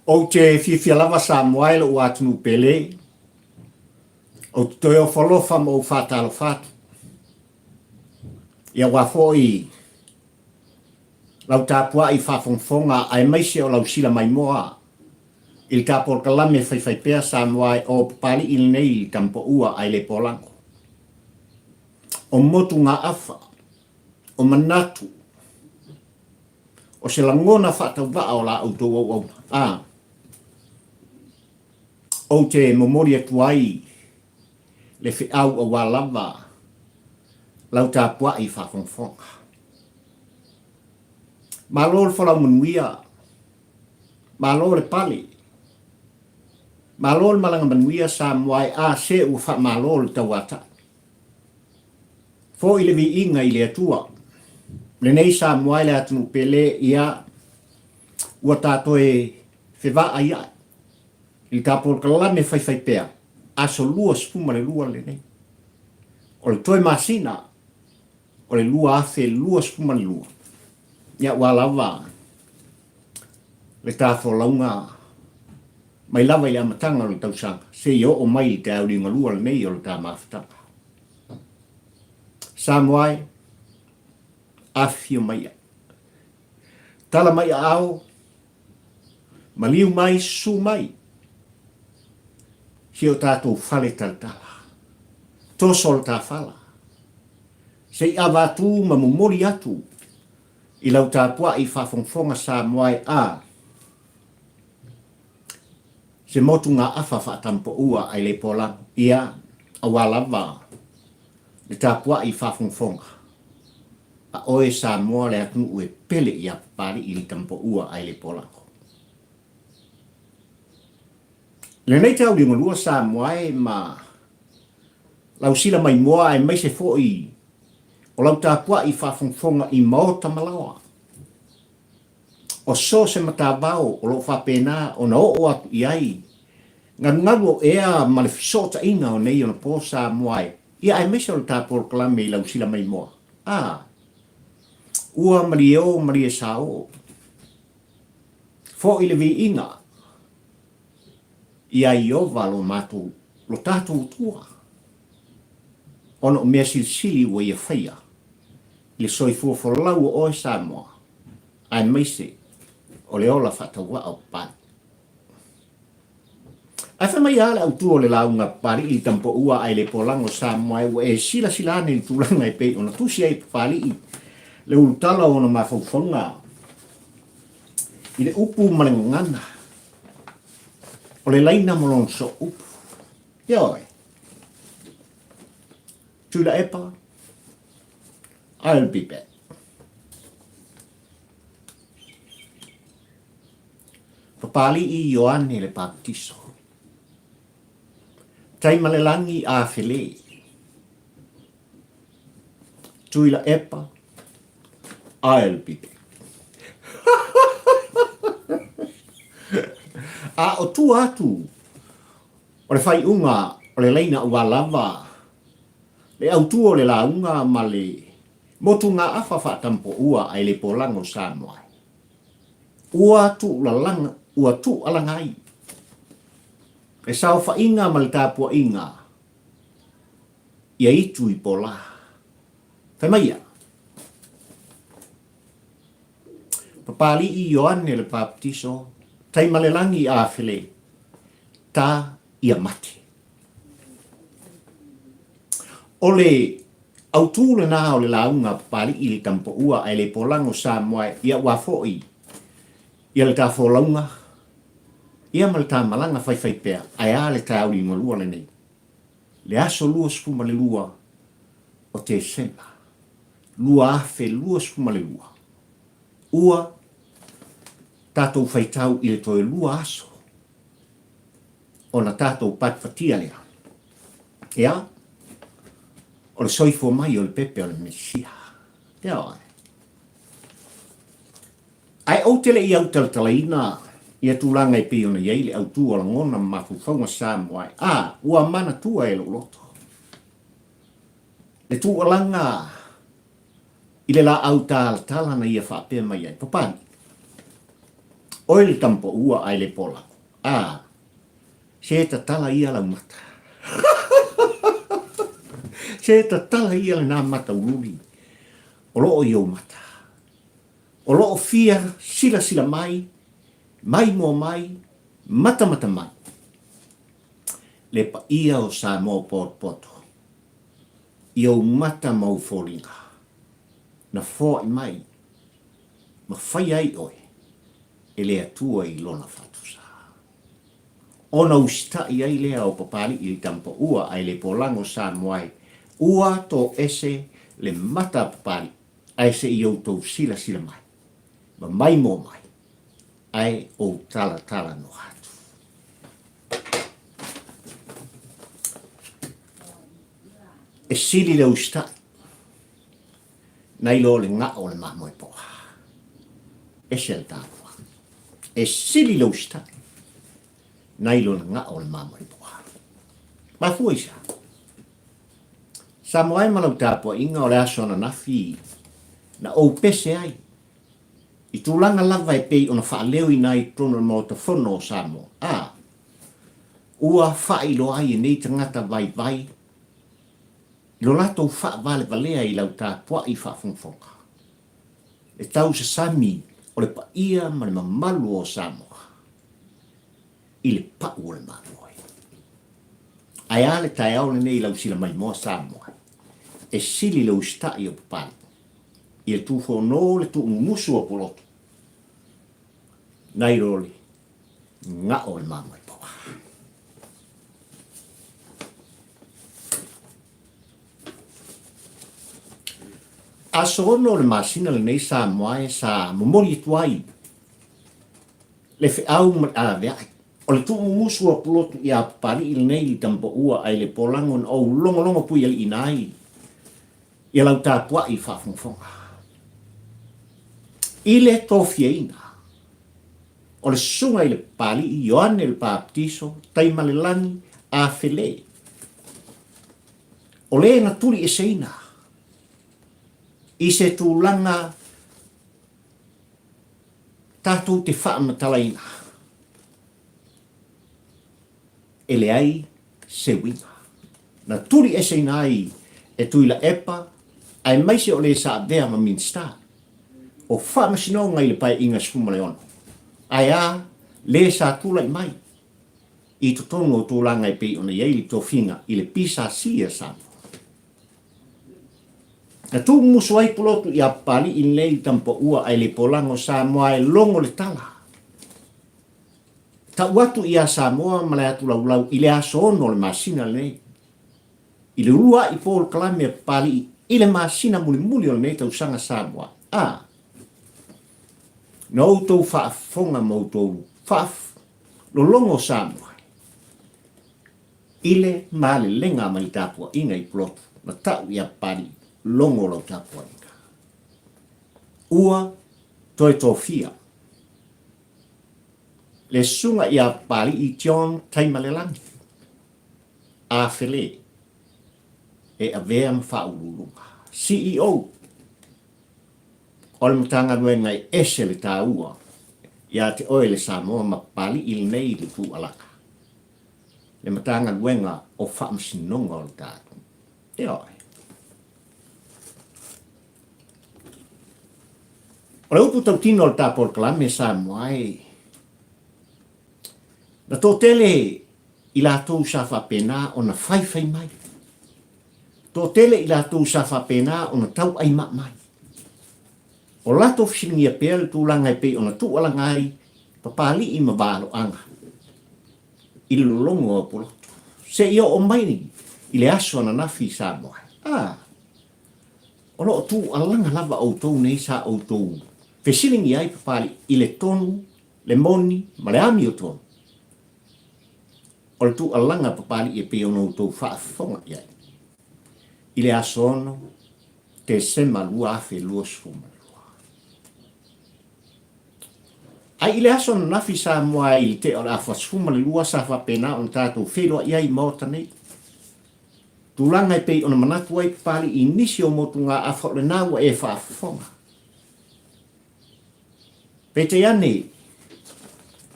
Ou te fiafia lava Samoa e lou atunuu pele, ou te toe ofo alofa ma ou faatalofa atu. Ia aua foi lau tapuai faafogafoga aemaise o lau sila maimoa i le ta polokalame faifaipea Samoa e o Papalii lenei i Tamupoua ae le Polago. O motugaafa, o manatu, O se lagona faatauvaa o la outou auauna, a ou te momoli atu ai le feau aua lava lau tapuai faafogafoga. Malo le folau manuia, malo le pale, malo le malaga manuia Samoa e a se ua faamalo le tauatai. Foi le viiga i le Atua. Lenei Samoa e le atunuu pele ia ua ta toe fevaai ae i le ta polokalame faifaipea aso 22 lenei o le toe masina o le 2022 ia ua lava le ta folauga mai lava i le amataga o le tausaga seia oo mai i le taeao liugalua lenei o le ta mafutaga. Samoa e, afifio mai ia. Tala mai aao, maliu mai, susu mai, si o tatou fale talatala. Toso le ta fala, se i avatu ma momoli atu i lau tapuai faafogafoga Samoa e a Se motugaafa faatampoua ae le polago, ia, aua lava le tapuai faafogafoga a oe Samoa le atunuu e pele ia Papalii le tampoua ae le polago. Lenei tauliugalua Samoa e ma lau sila maimoa aemaise foi o lau tapuai faafogafoga i maota ma laoa. O so o se matavao o lo o faapena ona oo atu i ai galugalu o ea ma le fesootaiga o nei ona po Samoa e ia aemaise o le ta polokalame i lau sila maimoa. A! Ua malie o malie sao. Foi le viiga ia Ieova lo matou, lo tatou Atua, ona o mea silisili ua ia faia i le soifua folau o oe Samoa, aemaise o le ola faatauvaa o Papalii. Ae fai mai lava le autu o le lauga a Papalii i Tamupoua ae le polago Samoa e ua e silasila ane i le tulaga e pei ona tusi ai Papalii le ulutala o ona mafaufauga i le upu ma le gagana o le laina ma lona sooupu. Ioe. Tuilaepa, I'll be back. Papalii Ioane le Papatiso. Taimalelagi Afele. Tuilaepa, I'll be back. A o tua atu o le faaiuga o le laina ua lava le autu o le lauga ma le motugaafa faatampoua ae le polago Samoa e. Ua tuulalaga, ua tuualaga ai le saofaiga ma le tapuaiga ia itu i Pola. Fai mai ia, Papalii Ioane le Papatiso, Taimalelagi Afele, ta ia mate. O le autū lenā o le lauga a Papalii i le Tamapoua ae le polago Samoa ia ua foi ia le ta folauga ia ma le ta malaga faifaipea ae a le taeao liugalua lenei le aso 22 o Tesema 2022 ua tatou faitau i le toe lua aso ona tatou patipatia lea, ia, o le soifua mai o le pepe o le Mesia. Ioe. Ae ou te le i autalatalaina ia tulaga e pei ona i ai le autu o lagona ma mafaufauga Samoa e, a, ua manatua e lou loto le tuualaga i le laau talatala na ia faapea mai ai, Papalii. Oe le tama paua ae le polago. A, se tatala ia lau mata. Se tatala ia lena mata ululi o lo o i ou mata. O lo o fia silasila mai, maimoa mai, matamata mai le paia o Samoa potopoto i ou mata ma ou foliga na foai mai ma fai ai oe e le Atua i Lona faatusa. Ona usitai ai lea o Papali'i i le tamapaua ae le polago Samoa e ua toese le mata a Papali'i ae se i outou silasila mai ma maimoa mai ae ou talatalanoa atu. E sili le usitai nai lo le gao o le mamoe poa. Ese le taua. E sili le usitai nai lo le gao o le mamoe poa. Mafua i se a? Samoa e ma lau tapuaiga o le aso ananafi na ou pese ai i tulaga lava e pei ona faaleoina ai i totonu o le Maota Fono o Samoa, a ua faailoa ai e nei tagata vaivai i lo latou faavalevalea i lau tapuai faafogafoga, le tausasami o le paia ma le mamalu o Samoa i le pau o le mamoe. Ae a le taeao lenei i lau silamaimoa Samoa, e sili le usitai o Papalii i le tufono le tuumumusu o Pulotu nai lo le gao o le mamoe poa. Aso 6 o le masina lenei Samoa e sa momoli atu ai le feau ma le aveae o le tuumumusu a Pulotu iā Papalii lenei i Tamapaua ae le polago na ou logologo puialiiina ai ia lau tapuai faafogafoga i le tofiaina o le susuga i le Papalii Ioane le Papatiso Taimalelagi Afele o le na tulieseina i se tulaga tatou te faamatalaina e leai se uiga. Na tulieseina ai e Tuilaepa aemaise o le sa avea ma Minisita o Faamasinoga i le Paeaiga 16, ae a le sa tulai mai i totonu o tulaga e pei ona i ai le tofiga i le PSC a Samoa. Na tuumumusu ai Pulotu iā Papali'i lenei i Tamapaua ae le polago Samoa e logo le tala. Tau atu iā Samoa ma le atu laulau i le aso 6 o le masina lenei. I le ulua'i polokalame a Papali'i i le masina mulimuli o lenei tausaga Samoa. A Na outou faafofoga ma outou faalologo Samoa I le malelega mai tapuaiga i Pulotu na tau ia Papali'i logo lau tapuaiga. Ua toe tofia le susuga ia Papali'i John Taimalelagi Afele e avea ma faauluuluga, CEO, o le Matagaluega e ese le taua ia te oe le Samoa ma Papali'i lenei i le tuualaga. Le Matagaluega o Faamasinoga o le tatou. Ioe. O le upu tautino o le ta polokalame Samoa e na toatele i latou sa faapena ona faifai mai. Toatele i latou sa faapena ona tauaimaa mai. O latou fesiligia pea le tulaga e pei ona tuualaga ai Papali'i ma Valoaga i le lologo o Pulotu, seia oo mai i le aso ananafi i Samoa. A, o lo o tuualaga lava outou nei sa outou fesiligia ai Papali'i i le tonu, le moni ma le amiotonu o le tuualaga a Papali'i e pei ona outou faafofoga i ai i le aso 6 Tesema 2022. Ae i le aso ananafi Samoa i le tea o le afa 12 sa faapena ona tatou feiloai ai i Maota nei. Tulaga e pei ona manatu ai Papali'i i nisi o motugaafa o lena ua e faafofoga. Peitai ane,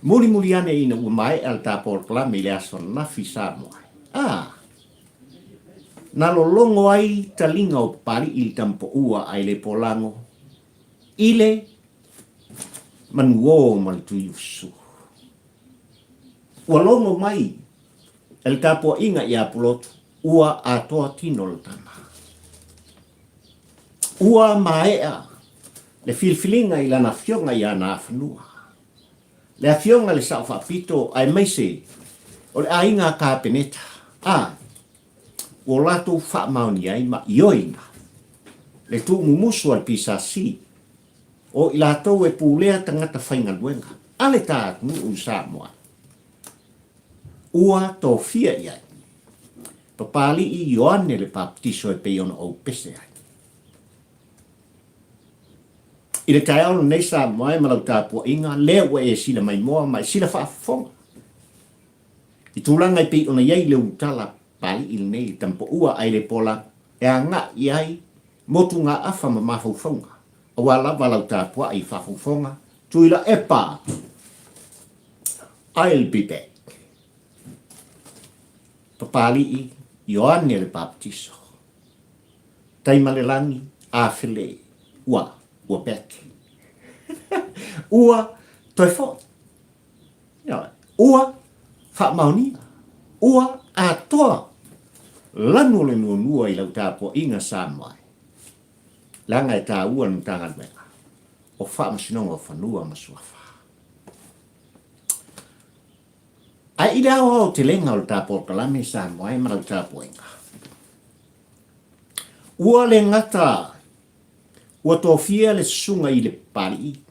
Mulimuli ane ina ua maea le ta polokalame i le aso ananafi Samoa e. A! Na lologo ai taliga o Papali'i i le tamapoua a i le polago i le manuō ma le tuiusu. Ua logo mai e le tapuaiga ia Pulotu ua atoa tino le tama. Ua maea le filifiliga i lana afioga ia Nafanua, le afioga i le Sao Faapito aemaise o le aiga a Kapeneta, a ua latou faamaonia ai ma ioeina le tuumumusu a le PSC o i latou e pulea tagata faigaluega a le ta atunuu i Samoa ua tofia i ai Papalii Ioane le Papatiso e pei ona ou pese ai. I le taeao lenei Samoa e ma lau tapuaiga, lea ua e sila maimoa ma e sila faafofoga i tulaga e pei ona i ai le ulutala Papalii lenei i Tamapoua ae le pola e agai i ai motugaafa ma mafaufauga aua lava lau tapuai faafofoga Tuilaepa I'll be back. Papalii Ioane le Papatiso. Taimalelagi Afele ua ua back. Ua toe foi. Ioe. Ua faamaonia. Ua atoa lanu o le nuanua i lau tapuaiga Samoa e. Leaga e taua le Matagaluega o Faamasinoga o Fanua ma Suafa. Ae i le aoaotelega o le ta polokalame Samoa e ma lau tapuaiga, ua le gata ua tofia le susuga i le Papalii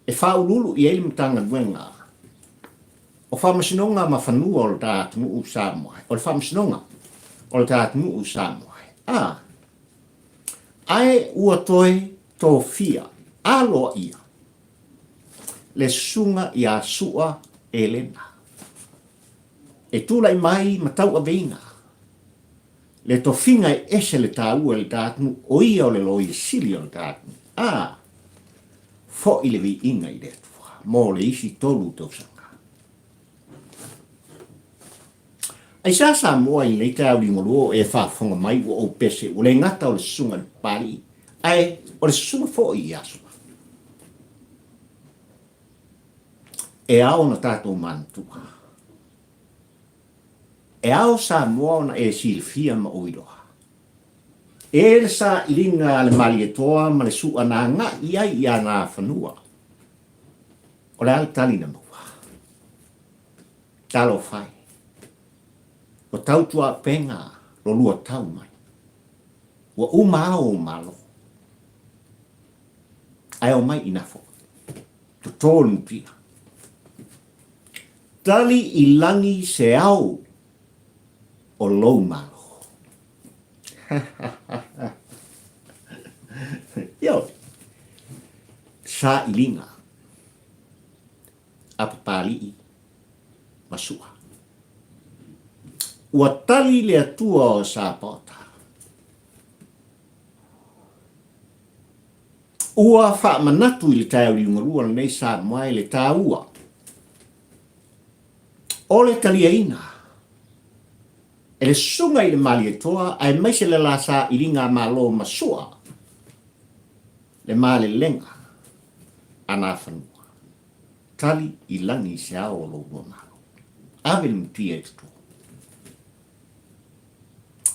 e faauluulu i ai le Matagaluega o Faamasinoga ma Fanua o le ta atunuu Samoa, o le Faamasinoga o le ta atunuu Samoa, a, ae ua toe tofia aloaia le susuga ia Sua Elena e tulai mai ma tauaveina le tofiga e ese le taua i le ta atunuu, o ia o le Loia Sili o le ta atunuu. A, foi le viiga i le Atua mo le isi tolu tausaga. Aisea Samoa i lenei taeao liugalua o e faafofoga mai ua ou pese ua le gata o le susuga i le Papalii ae o le susuga foi ia Sua. E ao ona tatou manatua. E ao Samoa ona e silafia ma ou iloa. E le sailiga a le Malietoa ma le Sua na agai i ai i ana fanua. O le a le tali na maua? Talofa e, ua tautuaupega lo lua tau mai. Ua uma ao ou malo. Ae omai i na foi. Toto le mutia. Tali i lagi se ao o lou malo. Ioe. Sailiga. A Papalii ma Sua. Ua tali le Atua o Sapaota. Ua faamanatu i le taeao liugalua lenei Samoa i le taua o le taliaina e le susuga i le Malietoa aemaise le la sailiga a Malo ma Sua le malelega a Nafanua. Tali i lagi se ao o lou lua malo. Ave le mutia e toto.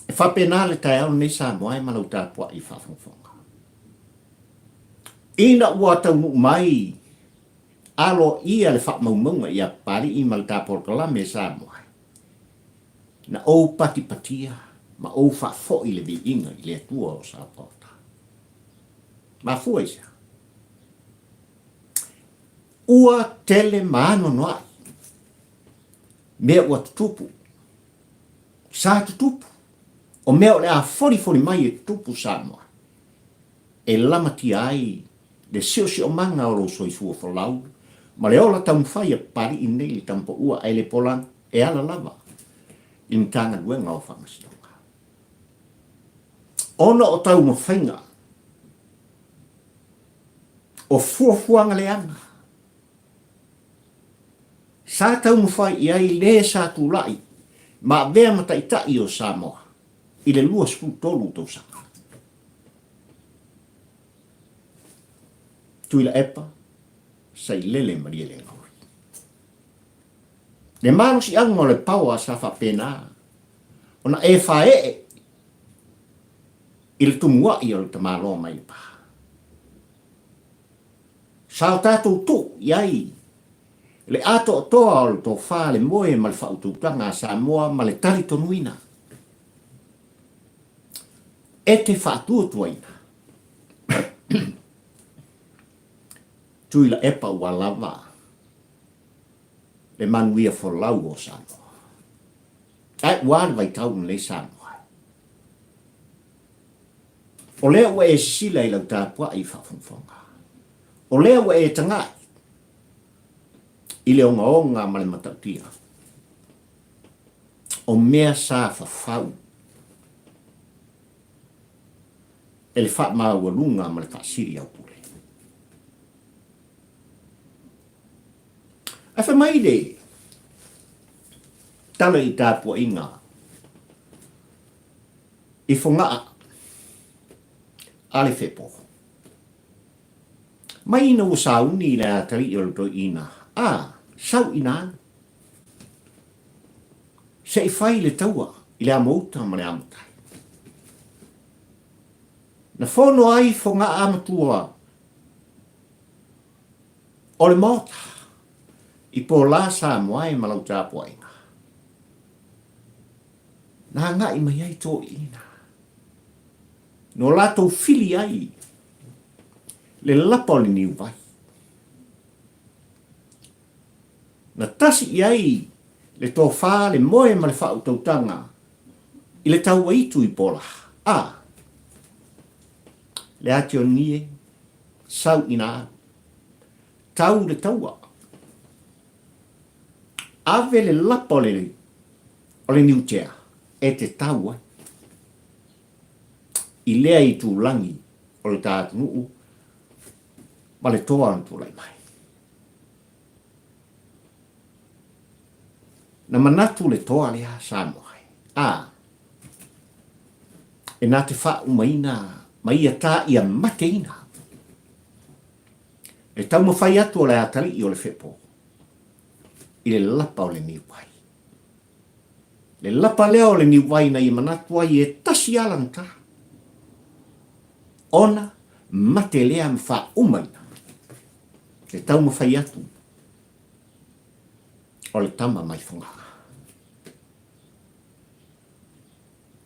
E faapena le taeao lenei Samoa e ma lau tapuai faafogafoga. Ina ua taunuu mai aloaia le faamaumauga ia Papalii ma le ta polokalame Samoa, na ou patipatia ma ou faafoi le viiga i le Atua o Sapaota. Mafua i sea? Ua tele ma anoanoai mea ua tutupu, sa tutupu, o mea o le a folifoli mai e tutupu Samoa, e lamatia ai le siosiomaga o lou soifua folau ma le ola taumafai a Papalii nei le tamapoua ae le pola e ala lava i Matagaluega o Faamasinoga. Ona o taumafaiga o fuafuaga leaga. Sa taumafai i ai le sa tulai ma avea ma taitai o Samoa i le 23 tausaga. Tuilaepa, Sailele Malielegaoi. Le malosiaga o le power sa faapena ona e faee i le tumuai o le tamaloa mai Lepa. Sa o tatou tuu i ai le atoatoa o le tofa, le moe ma le faautautaga a Samoa ma le talitonuina e te faatuatuaina. Tuilaepa ua lava le manuia folau o Samoa. Ae ua le vaitau lenei Samoa. O lea ua e sisila i lau tapuai faafogafoga. O lea ua e tagai i le ogaoga ma le matautia o mea sa fafau e le faamaualuga ma le faasili aupule. Ae fai mai le tala i tapuaiga i Fogaa a le Fepo. Mai ina ua sauni i le atalii o le toeaina, a, sau ina alu. Se i fai le taua i le amouta ma le amotai. Na fono ai Fogaa matua o le Maota i Polā Samoa e ma lau tapuaiga. Na agai mai ai toeaiina. No latou fili ai le lapa o le niuvai. Na tasi i ai le tofa, le moe ma le faautautaga i le tauaitu i Pola, a le Ationie sau ina alu. Tau le taua. Ave le lapa o le, o le niutea e te tau ai i lea itulagi o le ta atunuu ma le toa na tulai mai. Na manatu le toa lea Samoa e, a, e na te faaumaina ma ia ta ia mateina le taumafai atu o le atalii o le fepo i le lapa o le niuwai. Le lapa lea o le niuwai na ia manatu ai e tasi lava lana ta, ona mate lea ma faaumaina le taumafai atu o le tama mai Fogaa.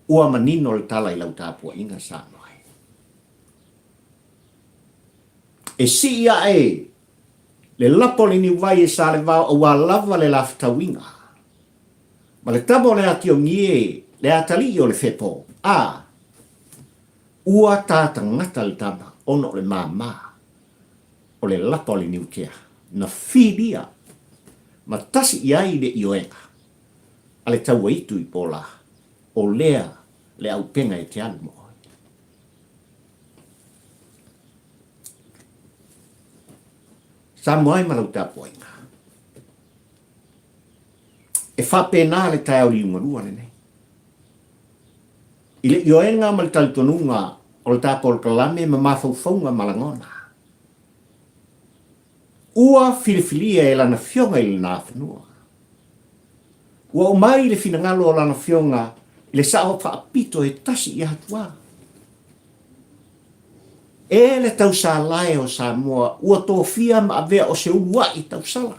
Ua manino le tala i lau tapuaiga Samoa e. E sii ae le lapa o le niuvai e Salevao aua lava le lafetauiga ma le tama o le Atiogie, le atalii o le Fepo, a ua ta tagata le tama ona o le māmā o le lapa o le niutea na filia ma tasi i ai le ioega a le tauaitu i Pola, o lea le auupega e te alu ma oe. Samoa ai ma lau tapuaiga. E faapena le taeao liugalua lenei. I le ioega ma le talitonuga o le ta polokalame ma mafaufauga ma lagona, ua filifilia e Lana Afioga i lena fanua. Ua oo mai le finagalo o Lana Afioga i le sao faapito e tasi ia Atuā. E le tausalae o Samoa ua tofia ma avea o se uluai tausala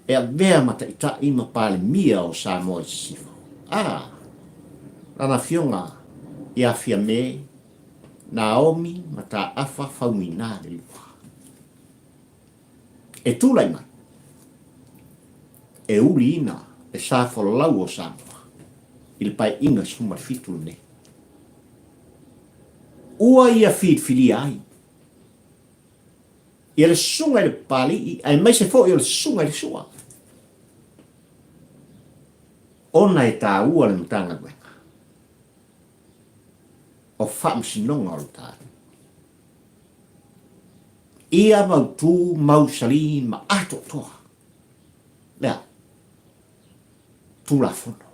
e avea ma taitai ma Palemia o Samoa i Sisifo. A, Lana Afioga ia Fiame Naomi Mataafa Faumuina le lua. E tulai mai, e uliina le sa folau o Samoa i le Paeaiga 17 lenei. Ua ia filifilia ai ia le susuga i le Papalii aemaise foi o le susuga i le Sua ona e taua le Matagaluega o Faamasinoga o le Talu. Ia mautu, mausali ma atoatoa le a? Tulafono.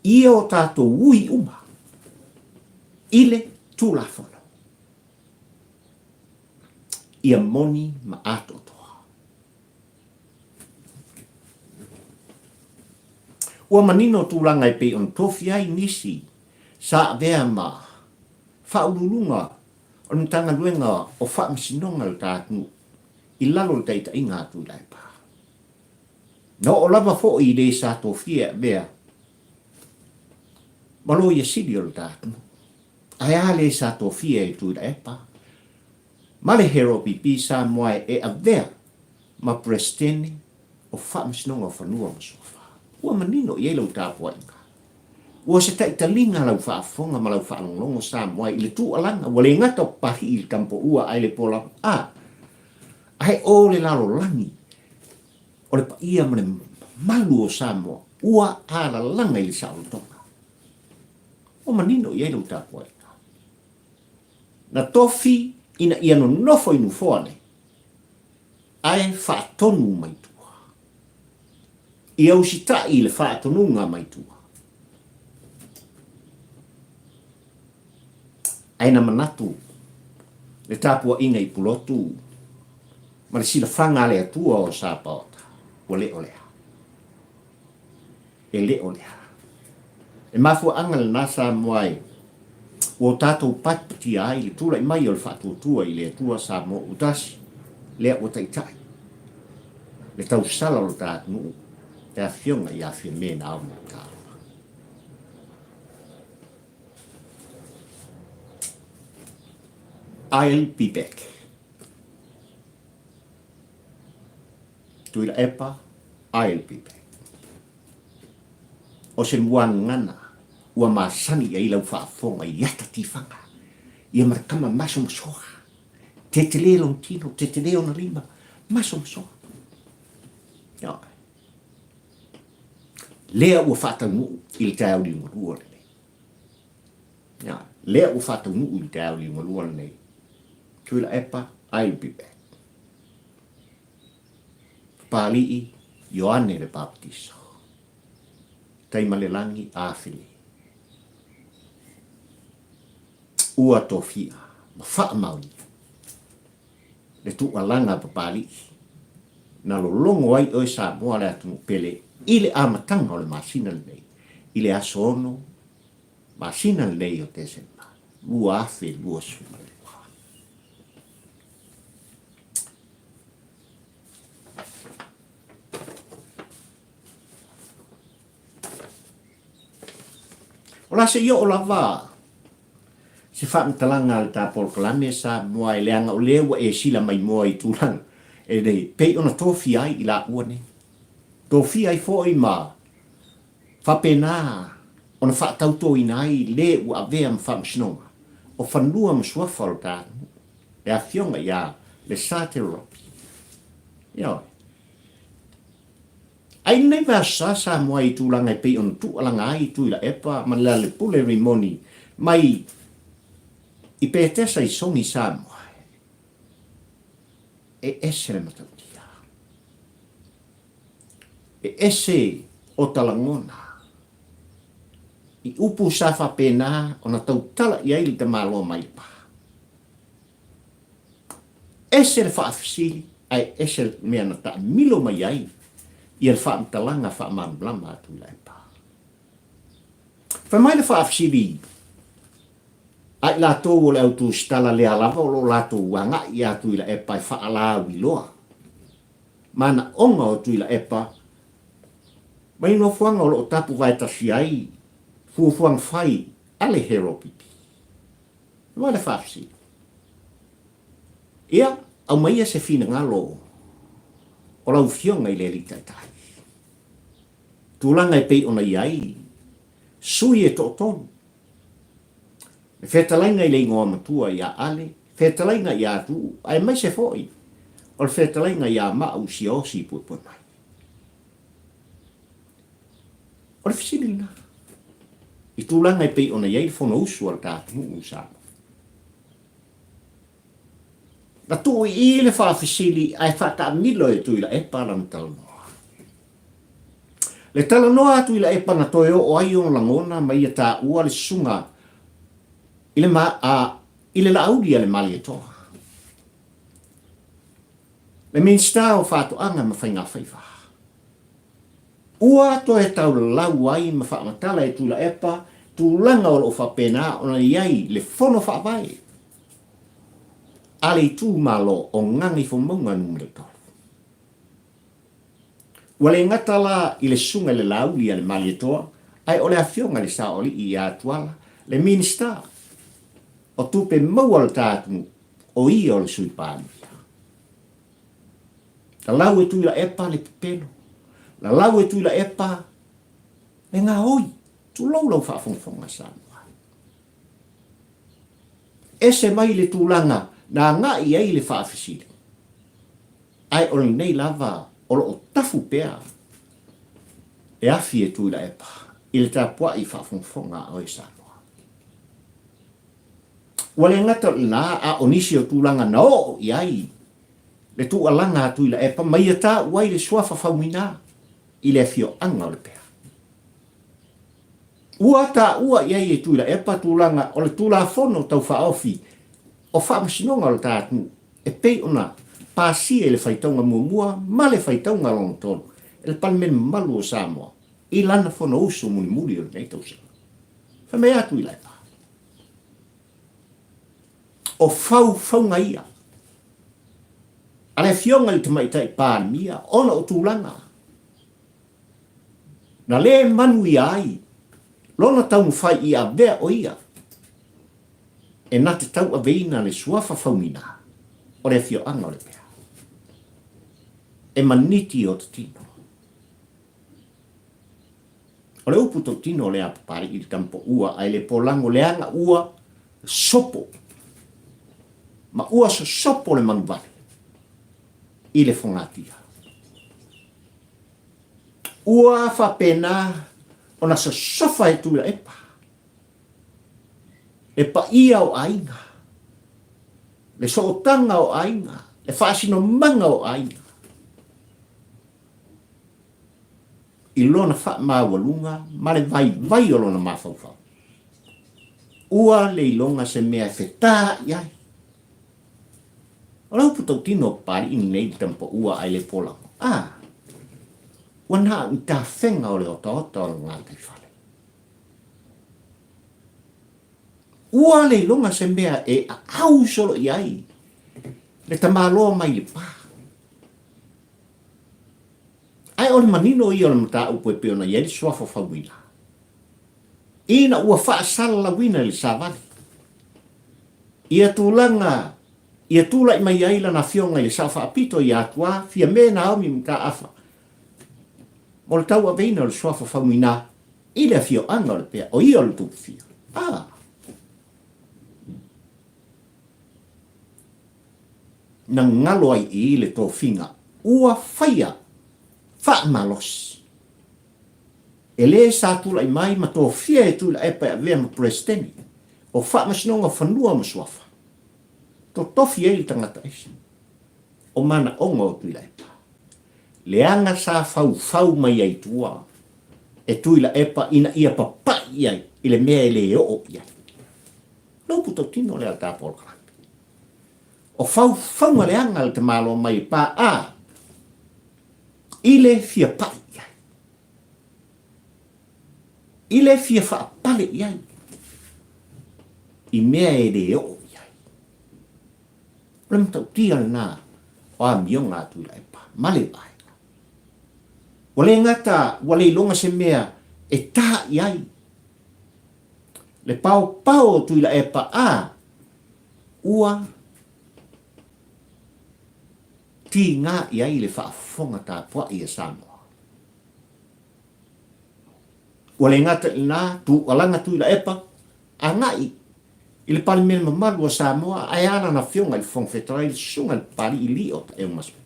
Ia o tatou ui uma i le Tulafono. Ia moni ma atoatoa. Ua manino tulaga e pei ona tofia ai nisi sa avea ma faauluuluga o le Matagaluega o Faamasinoga a le ta atunuu i lalo o le taitaiga a Tuilaepa. Na oo lava foi i le sa tofia e avea ma Loia Sili o le ta atunuu. Ae a le sa tofia e Tuilaepa ma le Harold Samoa e avea ma Peresetene o Faamasinoga o Fanua ma Suafa. Ua manino i ai lau tapuaiga. Ua se taitaliga lau faafofoga ma lau faalogologo Samoa i le tuualaga ua le gata o Papalii i le Tamapoua ae le po lava a ae o le lalolagi o le paia ma le mamalu o Samoa ua alalaga i le saolotoga. Ua manino i ai lau tapuaiga. Na tofi ina ia nonofo i nofoa nei ae faatonu mai tua. Ia usitai i le faatonuga mai tua. Ae na manatu le tapuaiga i Pulotu ma le silafaga a le Atua o Sapaota, ua le o lea. E le o lea. E mafuaaga lena Samoa e ua o tatou patipatia ai le tulai mai o le faatuatua i le Atua Samoa ua tasi, lea ua taitai le tausala o lo ta atunuu, le Afioga ia Fiame Naomi Mataafa. I'll be back. Tuilaepa, I'll be back. O se muagana ua masani i ai lau faafofoga i ata tifaga, ia ma le tama masomasoa, tetele lona tino, tetele ona lima, masomasoa. Ioe. Lea ua faataunuu i le taeao liugalua lenei. Ioe. Lea ua faataunuu i le taeao liugalua lenei. Tuilaepa, I'll be back. Papalii, Ioane le Papatiso. Taimalelagi, Afele. Ua tofia ma faamaonia le tuualaga a Papalii na lologo ai oe Samoa le atunuu pele i le amataga o le masina lenei i le aso 6 masina lenei o Tesema 2022. O la se i oo lava se faamatalaga a le ta polokalame Samoa e leaga o lea ua e sila mai moa i tulaga e le pei ona tofia ai i laua nei. Tofia ai foi ma faapena ona faatautoina ai le ua avea ma faamasinoga o fanua ma suafa o le ta atunuu, le afioga ia Lesa Teropi. Ioe. Ai lenei vasa Samoa i tulaga e pei ona tuualaga ai Tuilaepa ma Lealepule Rimoni mai i Petesa i Sogi Samoa e ese le matautia. E ese o ta lagona i upu sa faapena ona tautala i ai le tamaloa mai le pa. Ese le faafesili ae ese le mea na taamilo mai ai ia le faamatalaga faamalamalama a Tuilaepa. Fai mai le faafesili a i latou o le au tusitala lea lava o lo o latou agai ia Tuilaepa e faalauiloa manaoga o Tuilaepa mai nofoaga o lo o tapuvae tasi ai fuafuaga fai a le Heropipi. Aua le faafesili. Ia, aumaia se finagalo o lau Afioga i le Alii Taitai. Tulaga e pei ona i ai sui e toatolu. Le fetalaiga i le igoa matua ia Ale, fetalaiga ia Tuu, aemaise foi o le fetalaiga ia Maau Siaosi Puepue mai. O le fesili lena, i tulaga e pei ona i ai le Fonousu a le ta atunuu i Samoa. Na tuu i i le faafesili ae faataamilo e Tuilaepa lana talanoa. Le talanoa a Tuilaepa na toe oo ai ona lagona ma ia taua le susuga i le ma, a, i le Laauli a le Malietoa, le Minisita o Faatoaga ma Faigafaiva. Ua toe taulalau ai ma faamatala e Tuilaepa tulaga o lo o faapena ona i ai le Fono Faavae a le itumalo o Gagaifomauga Nu.3. Ua le gata la i le susuga i le Laauli a le Malietoa, ae o le afioga i le Saoalii ia Tuala, le Minisita o Tupe Maua o le ta atunuu, o ia o le Sui Palemia. Lalau e Tuilaepa le pepelo, lalau e Tuilaepa le gaoi, tulou lau faafogafoga Samoa. Ese mai le tulaga na agai i ai le faafesili, ae o lenei lava o lo o tafu pea le afi e Tuilaepa i le tapuai faafogafoga a oe Samoa. Ua le gata o lena, a o nisi o tulaga na oo i ai le tuualaga a Tuilaepa ma ia taua ai le suafa faumuina i le afioaga o Lepea. Ua taua i ai e Tuilaepa tulaga o le Tulafono Tau Faaofi o Faamasinoga o le ta atunuu e pei ona pasia i le faitauga muamua ma le faitauga lona tolu e le Palemene mamalu o Samoa i lana Fonousu mulimuli o lenei tausaga. Fai mai a Tuilaepa, O faufauga ia a le Afioga i le Tamaitai Palemia ona o tulaga na le manuia ai lona taumafai i avea o ia e na te tauaveina le suafa faumina o le afioaga o Lepea. E maniti o tino. O le upu tautino o le Apapalii i le tamapoua ae le polago leaga ua sopo ma ua sosopo le manuvale i le fogatia. Ua faapena ona sosofa e Tuilaepa le paia o aiga, le sootaga o aiga, le faasinomaga o aiga i lona faamaualuga ma le vaivai o lona mafaufau. Ua le iloga se mea e fetā i ai. O le upu tautino o Papalii lenei i le tamapaua ae le polago. A! Ua na o ni tafega o le otaota o le gataifale. Ua le iloga se mea e aau solo i ai le tamaloa mai le pa. Ae o le manino ia o le mataupu e pei ona i ai le suafa fauina, ina ua faasalalauina i le savali ia tulaga ia tulai mai ai lana afioga i le Sao Faapito ia Atuā Fiame Naomi Mataafa mo le tauaveina o le suafa faumuina i le afioaga o Lepea, o ia o le Tupufia. A! Na galo ai i i le tofiga ua faia faamalosi. E le sa tulai mai ma tofia e Tuilaepa e avea ma Peresetene o Faamasinoga o Fanua ma Suafa. Totofi ai le tagata ese o manaoga o Tuilaepa. Leaga sa faufau mai ai tua e Tuilaepa ina ia papai i ai i le mea e le oo i ai. Le upu tautino lea a le ta polokalame. O faufauga leaga le tamaloa mai e pa a i le fia pai i ai. I le fia faapale i ai i mea e le oo i ai. O le matautia lena o amioga a Tuilaepa ma le vaega. Ua le gata ua le iloga se mea e tā i ai le paopao o Tuilaepa a ua tiga i ai le faafofoga tapuai a Samoa. Ua le gata i lena, tuualaga Tuilaepa, agai i le Palemene mamalu a Samoa ae a lana Afioga i le Fofoga Fetalai le Susuga i le Papalii Lio Taeumasoi.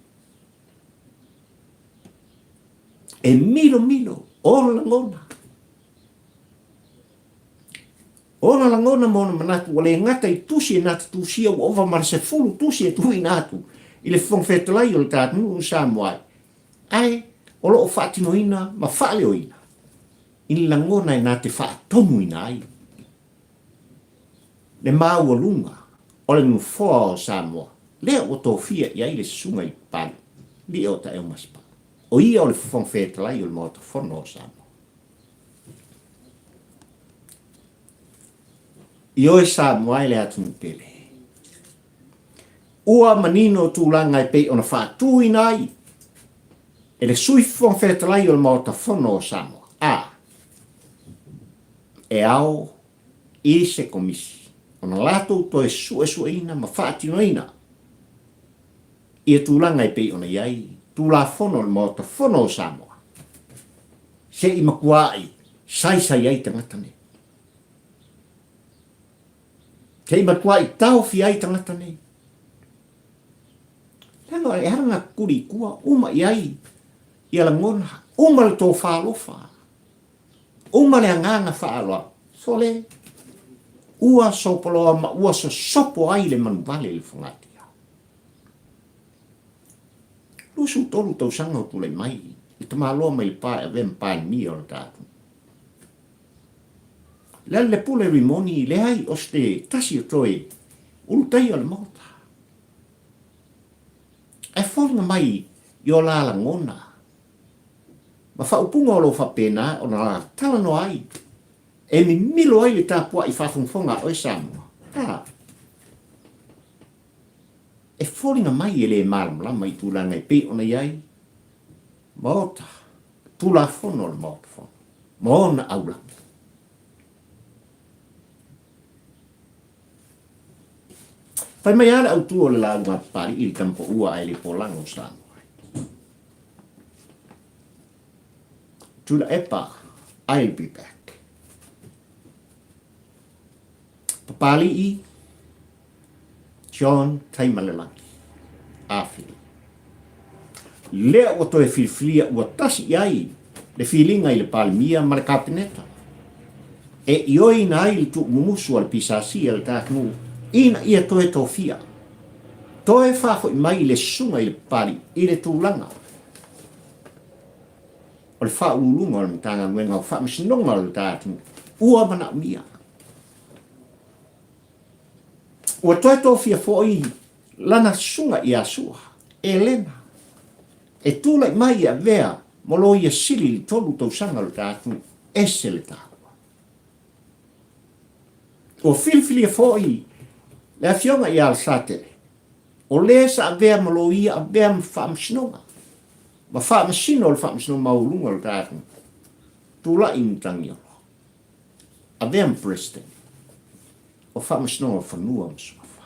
E milomilo ona lagona. Ona lagona ma ona manatu ua le gata i tusi e na te tusia ua ova ma le 10 tusi e tuuina atu i le Fofoga Fetalai o le ta atunuu o Samoa ai, ae o lo o faatinoina ma faaleoina i ni lagona e na te faatonuina ai le maualuga o le Nofoa o Samoa lea ua tofia i ai le Susuga i le Papalii Lio Taeomaspa, o ia o le Fofoga Fetalai o le Maota Fono o Samoa. Ioe Samoa e le atunuu pele. Ua manino tulaga e pei ona faatuina ai e le Sui Fofoga Fetalai o le Maota Fono o Samoa, a e ao i se Komisi ona latou toe suesueina ma faatinoina ia tulaga e pei ona i ai Tulafono o le Maota Fono o Samoa se i matua'i saisai ai tagata nei. Se i matua'i taofi ai tagata nei. Leaga e ala ngā kuri i tua, uma i ai ia lagona, uma le tōfā alofa, uma le agaga faaaloalo. Sole, ua sopoloa ma ua sosopo ai le manuvale i le fogatia. 23 tausaga o tulai mai le tamaloa mai le pa e avea ma Palemia o le tatou. Le ale le pule Rimoni, leai o se tasi o toe ulutaia o le Maota. Ae foliga mai i o la lagona ma faaupuga o lo o faapena ona la talanoa ai e mimilo ai le tapuai faafogafoga a oe Samoa. A. E foliga mai e le malamalama i tulaga e pei ona i ai Maota, Tulafono o le Maota Fono ma ona aulagi. Fai mai lava le autu o le lauga a Papalii i le tama paua ae le polaga o Samoa. Tuilaepa, I'll be back. Papalii, John Taimalelagi, Afili. Lea ua toe filifilia ua tasi i ai le filiga i le Palemia ma le Kapeneta e ioeina ai le tuumumusu a le PSC a le ta atunuu ina ia toe tofia, toe faafoi mai le susuga i le Papalii i le tulaga o le Faauluuluga o le Matagaluega o Faamasinoga o le ta atunuu ua manaomia. Ua toe tofia foi lana susuga ia Sua, Elena, e tulai mai e avea mo loia sili i le 3 tausaga o le ta atunuu, ese le taua. Ua filifilia foi le afioga ia Alesatele, o le sa avea ma loia avea ma faamasinoga, ma faamasino o le Faamasinoga Maualuga o le ta atunuu, Tulai Matagiolo. Avea ma President o Faamasinoga o Fanua ma Suafa.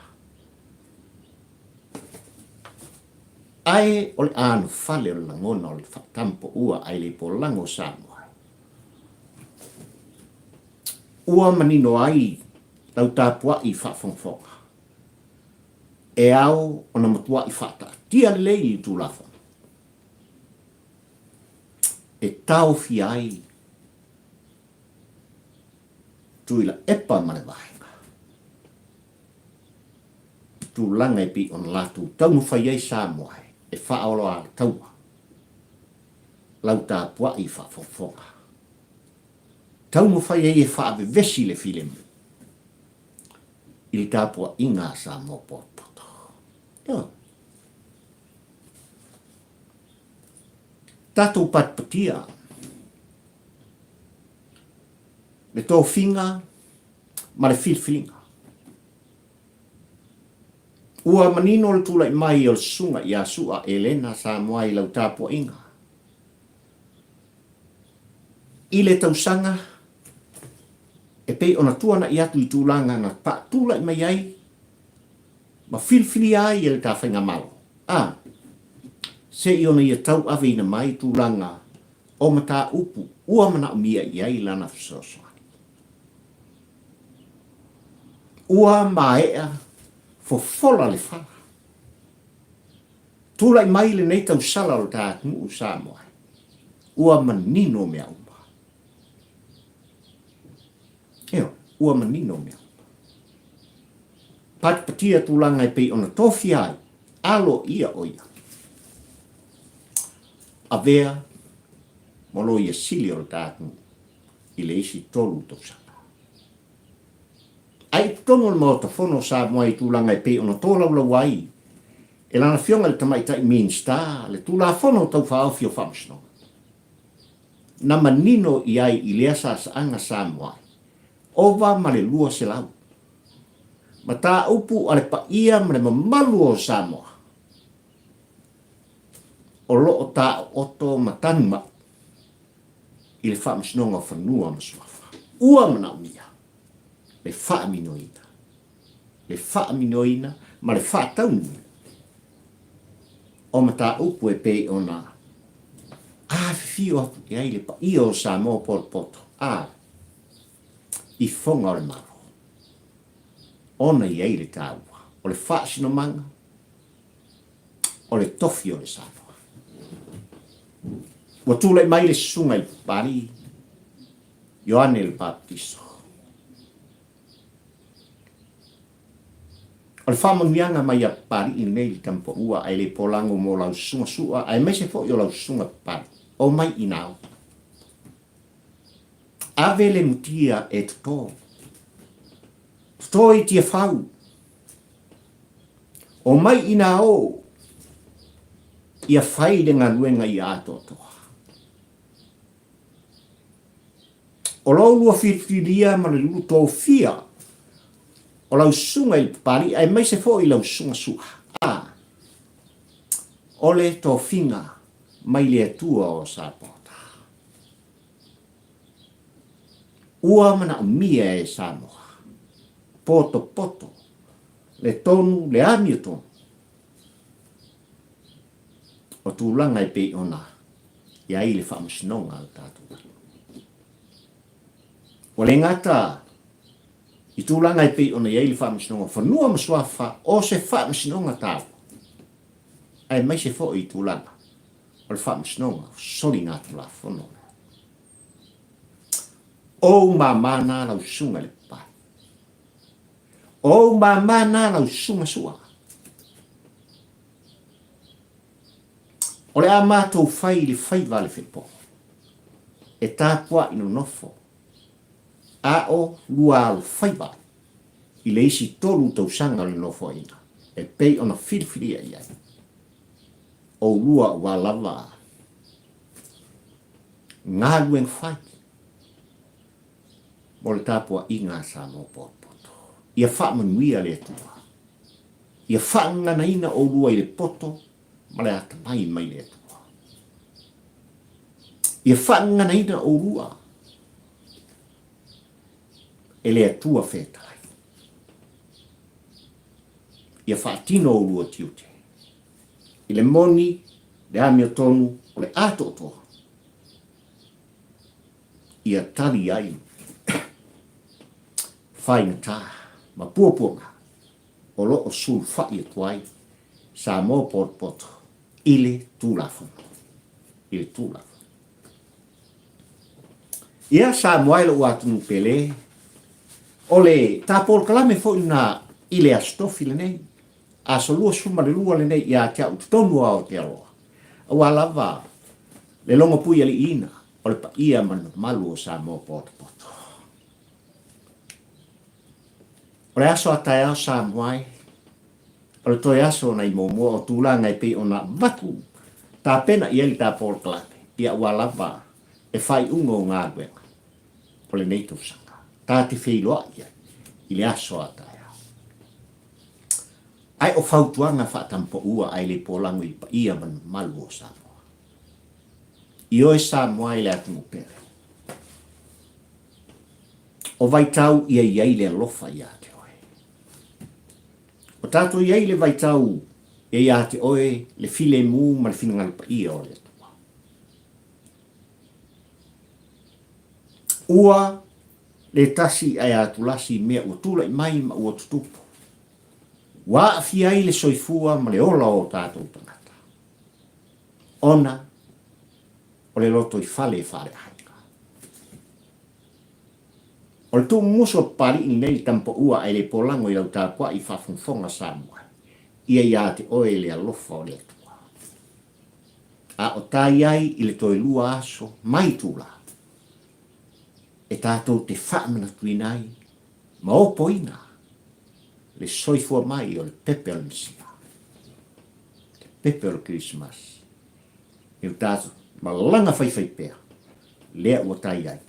Ae o le anofale o le lagona o le faatampaua ae le polago o Samoa. Ua manino ai lau tapuai faafogafoga e ao ona matuai faataatia lelei le Tulafono e taofia ai Tuilaepa ma le Vaega. Tulaga e pei ona latou taumafai ai Samoa e faaoloataua lau tapuai faafogafoga. Taumafai ai e faavevesi le filemu i le tapuaiga a Samoa potopoto. Ioe. Tatou patipatia le tofiga ma le filifiliga. Ua manino le tulai mai o le Susuga ia Su'a Elena Samoa i lau tapuaiga i le tausaga e pei ona tuana'i atu i tulaga na faatulai mai ai ma filifilia ai e le ta faigamalo, a se i ona ia tauaveina mai tulaga o mataupu ua manaomia i ai lana fesoasoani. Ua maea fofola le fala. Tulai mai lenei tausala o le ta atunuu Samoa, ua manino mea uma. Ioe. Ua manino mea uma. Patipatia tulaga e pei ona tofia ai, alo ia o ia. Avea ma loia sili o le ta atunuu i le isi tolu tausaga. Ai i totonu o le Maota Fono o Samoa i tulaga e pei ona tolaulau ai e lana Afioga i le Tamaitai Minisita le Tulafono Tau Faaofi o Faamasinoga, na manino i ai i lea saasaaga Samoa ai, ova ma le 200 mataupu a le paia ma le mamalu o Samoa o lo o taooto ma tanumai i le Faamasinoga o Fanua ma Suafa. Ua manaomia le faaminoina, le faaminoina ma le faataunuu o mataupu e pei ona afifio atu i ai le paia o Samoa potopoto a i foga o le Malo, ona i ai le taua o le faasinomaga o le tofi o le Samoa. Ua tulai mai le susuga i le Papalii, Ioane le Papatiso. O le faamanuiaga mai a Papalii lenei i le tamapaua ae le polago mo lau susuga Sua aemaise foi o lau susuga Papalii. Omai ina o. Ave le mutia e toto. Toto i Tiafau. Omai ina o ia fai le galuega ia atoatoa. O lou lua filifilia ma le lulu tofia o lau susuga i le Papalii aemaise foi lau susuga Sua, a o le tofiga mai le Atua o Sapota. Ua manaomia e Samoa potopoto le tonu le amiotonu o tulaga e pei ona i ai le faamasinoga a le tatou atunuu. Ua le gata i tulaga e pei ona i ai le faamasinoga o fanua ma suafa o se faamasinoga taua, aemaise foi i tulaga o le faamasinoga o soligatulafono. O ou māmā nā lau susuga i le papai. O ou māmā nā lau susuga Sua. O le a matou fai i le faiva a le fepo, e tapua'i nonofo, a o lua alofaiva i le isi tolu tausaga o le nofoaiga, e pei ona filifilia i ai oulua aua lava galuega fai mo le tapuaiga a Samoa potopoto. Ia faamanuia le Atua. Ia faagaganaina oulua i le poto ma le atamai mai le Atua. Ia faagaganaina oulua e le Atua fetalai. Ia faatino oulua tiute i le moni, le amiotonu o le atoatoa. Ia tali ai faigata ma puapuaga o lo o sulufai atu ai Samoa potopoto i le Tulafono. I le Tulafono. Ia, Samoa e lou atunuu pele, o le ta polokalame foi lena i le Aso Tofi lenei, aso 22 lenei ia te au i totonu o Aotearoa, aua lava le logopuialiiina o le paia ma le mamalu o Samoa potopoto. O le aso a taeao Samoa e, o le toe aso ona i muamua o tulaga e pei ona avatu tapena i ai le ta polokalame, ia aua lava le faaiuga o galuega o lenei tausaga. Ta te feiloai ai i le aso a taeao. Ae o fautuaga faatampaua ae le polago i le paia ma le mamalu o Samoa. Ioe Samoa i le atunuu pele. O vaitau ia i ai le alofa ia te oe. O tatou i ai le vaitau ia ia te oe le filemu ma le finagalo paia o le Atua. Ua le tasi ae atulasi i mea ua tulai mai ma ua tutupu. Ua aafia ai le soifua ma le ola o tatou tagata. Ona o le lotoifale faaleaiga. O le tuumumusu o Papali'i lenei le tamapaua ae le polago i lau tapua'i faafogafoga Samoa, ia ia te oe le alofa o le Atua. A o tai ai i le toe lua aso mai itula e tatou te faamanatuina ai ma opoina le soifua mai o le pepe o le Mesia, le pepe o le Kerisimasi, i lo tatou malaga faifaipea lea ua tai ai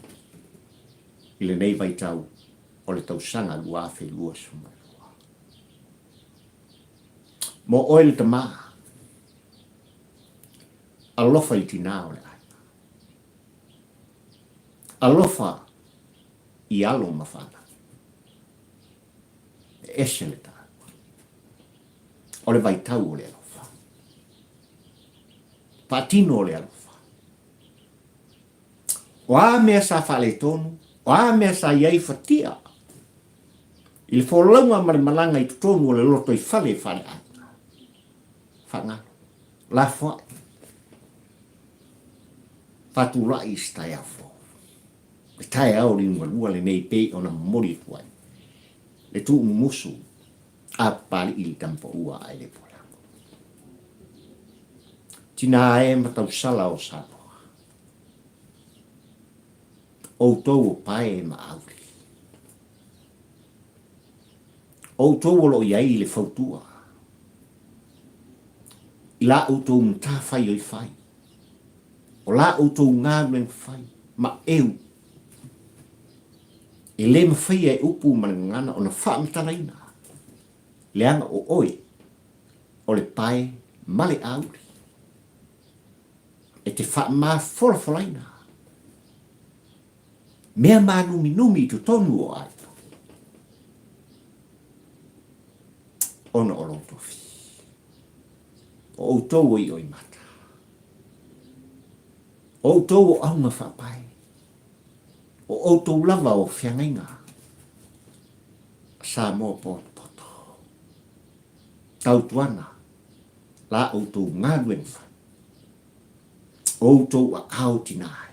i lenei vaitau o le tausaga 2022. Mo oe le tama, alofa i le tinā o le aiga. Alofa i alo ma fanau. E ese le taua. O le vaitau o le alofa. Faatino o le alofa. O a mea sa faaletonu, o a mea sa i ai fatia i le folauga ma le malaga i totonu o le lotoifale faaleaiga. Faagalo, lafoai, faatulai i se taeao fou. Le taeao liugalua lenei pei ona momoli atu ai le tuumumusu a Papali'i i le tamapaua ae le polago. Tinā e ma tausala o Samoa, outou o pae ma auli, outou o lo o i ai le fautua i la outou matafaioi fai, o la outou galuega fai ma eu e le mafaia e upu ma le gagana ona faamatalaina, leaga o oe o le pae ma le auli e te faamafolafolaina mea mānuminumi i totonu o aiga ona o lou tofi. O outou o ioimata. O outou o auga faapae. O outou lava o feagaiga a Samoa potopoto. Tautuana la outou galuega fai. O outou aao tinā e.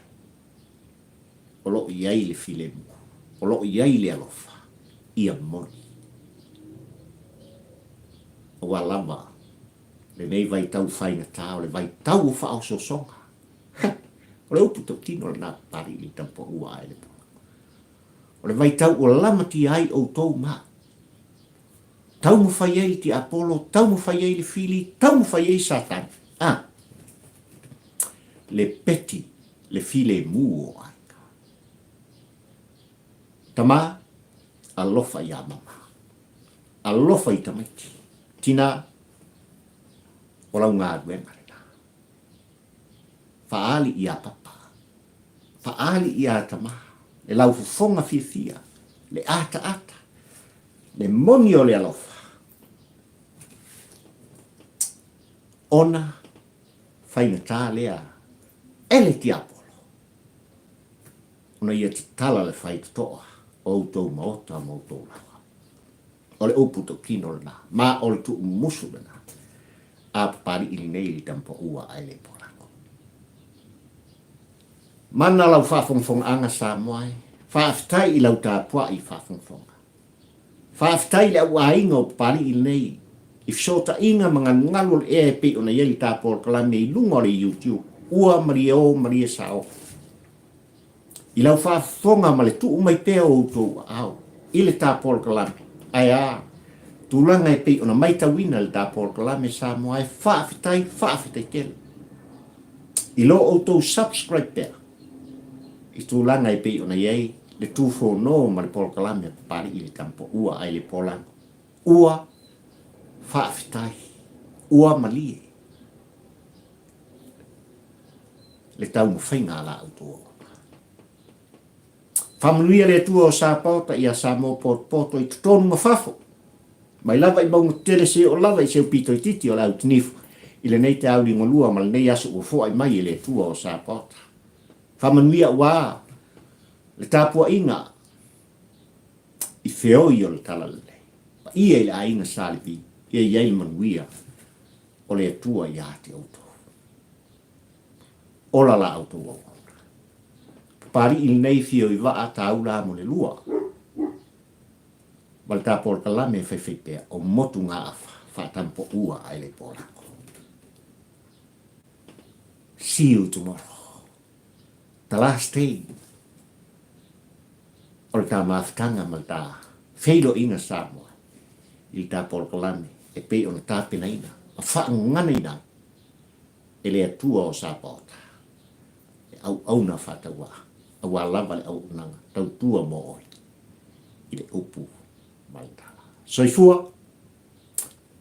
O lo o i ai le filemu. O lo o i ai le alofa. Ia moni. Aua lava lenei vaitau faigata o le vaitau o faaosoosoga. Heh! O le upu tautino lena Papalii i le tapuaua ae le pola. O le vaitau ua lamatia ai outou ma au. Taumafai ai le tiapolo, taumafai ai le fili, taumafai ai Satani. A! Le peti, le filemu o aiga. Tama, alofa iā mama. Alofa i tamaiti. Tinā, o lau galuega lena. Faaali iā Papa. Faaali iā Tama. Le laufofoga fiafia, le ataata, le moni o le alofa. Ona faigata lea e le tiapolo ona ia tatala le faitotoa o outou maota ma outou laoa. O le upu tautino lena, ma o le tuumumusu lena a Papali'i lenei i le tamapaua ae le polago. Mana lau faafogafogaaga Samoa e, faafetai i lau tapua'i faafogafoga. Faafetai i le au aiga o Papali'i lenei i fesootaiga ma galugalu o le ea e pei ona i ai le ta polokalame i luga o le YouTube, ua malie o malie sao. I lau faafofoga ma le tuu mai pea o outou aao i le ta polokalame, ae a, tulaga e pei ona maitauina le ta polokalame Samoa e faafetai, faafetai tele. I lo outou subscribe pea i tulaga e pei ona i ai le tufono ma le polokalame a Papali'i i le Tamapaua ae le Polago. Ua faafetai, ua malie le taumafaiga a la outou auauna. Faamanuia le Atua o Sapaota iā Samoa potopoto i totonu ma fafo, mai lava i mauga tetele seia oo lava i se aupito itiiti o le autinifu i lenei taeao liugalua ma lenei aso ua foai mai e le Atua o Sapaota. Faamanuia aua le tapuaiga i feoi o le Talalelei, paia i le aiga Sa Levi, ia i ai le manuia o le Atua iā te outou. Ola la outou auauna. Papali'i lenei fio i vaa taula mo le lua. Ma le ta polokalame e faifaipea o motugaafa faatampoua ai le polako. See you tomorrow. The last day o le ta mafutaga ma le ta feiloaiga Samoa i le ta polokalame e pei ona tapenaina ma faaganaina ai e le Atua o Sapaota e auauna faatauaa aua lava le auaunaga tautua mo oe i le upu ma le tala. Soifua!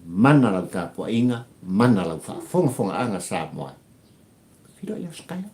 Mana lau tapuaiga, mana lau faafogafogaaga Samoa. Feiloai le aso taeao.